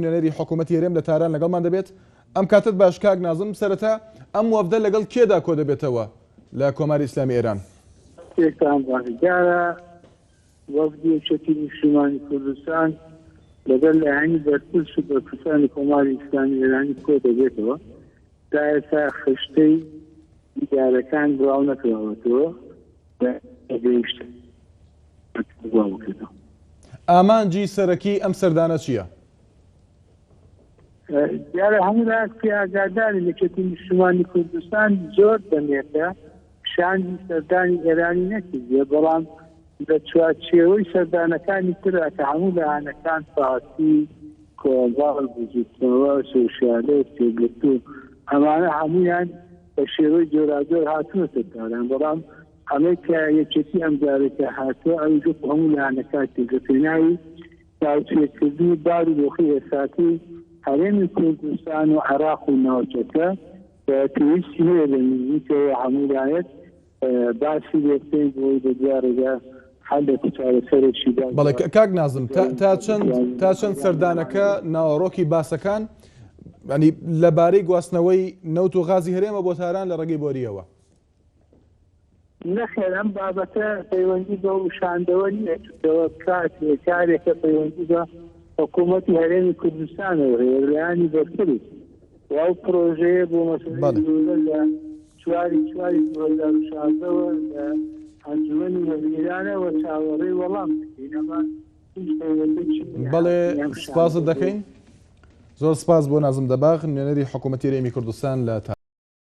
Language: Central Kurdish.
نوێنەری حکوومەتی هەرێم لە تاران لەگەڵمان دەبێت. ئەم کاتەت باش کاک نازم، سەرەتا ئەم وەفدە لەگەڵ کێدا کۆدەبێتەوە لە کۆماری ئیسلامی ئێران؟ پێتان باش دیارە وەفدی یەکێتی نیشتیمانی کوردستان لەگەڵ لایەنی بەرپرس و بەرپرسانی کۆماری ئیسلامی ئێرانی کۆ دەبێتەوە. تا ئێستا خشتەی دیدارەکان بڵاو نەکراوەتەوە بە گەیشتن بڵاو بکرێتەوە. ئامانجی سەرەکی ئەم سەردانە چییە؟ دیارە هەموو لایەک پێ ئاگادارین یەکێتی نیشتمانی کوردستان زۆر دەمێکە شاندی سەردانی ئێرانی نەکردیە، بەڵام لە چوارچێوەی سەردانەکانی ترا کە هەموو لایەنەکان پارتی، کۆمەڵ، بزوتنەوە، سۆسیالست، یەکگرتوو ئەمانە هەموویان بە شێوەی جۆراجۆر هاتوونەتە تاران، بەڵام ئەمەی کە یەکێتی ئەمجارەی کە هاتووە ئەویش وەکو هەموو لایەنەکان تر لە پێناوی تاوتوێکردنی بار و دۆخی ئێستاکەی هەرێمی کوردستان و عێراق و ناوچەکە پێویستی هەیە لە نزیکەوە هەموو لایەک باسی لێ بکەین بۆ ئەوەی بەدوا ڕێگا حەلێک و چارەسەرێکی باش بەڵێ کاک نازم تا چەند تا چەند سەردانەکە ناوەڕۆکی باسەکان ینی لەبارەی گواستنەوەی نەوت و غازی هەرێمە بۆ تاران لە ڕێگەی بۆریەوە؟ نەخێر ئەم بابەتە پەیوەندی بەو شاندەوە نییە، چونکە کاتێ کارێکە پەیوەندی بە حکوومەتی هەرێمی کوردستانەوە هەیە لایەنی بەرپرس و ئەو پرۆژەیە بۆ مەسەلەی بەڵێ. لۆلە لە چواری چواری 2016 وە لە ئەنجومەنی وەزیرانە و چاوەڕێی وەڵام دەکەین ئەمە هیچ پەیوەندیەکی نییە بەڵێ هاتنی ئەم سپاست شاندە بۆ دەکەین. زۆر سپاس بۆ نازم دەباغ نوێنەری حکوومەتی هەرێمی کوردستان لە تاران.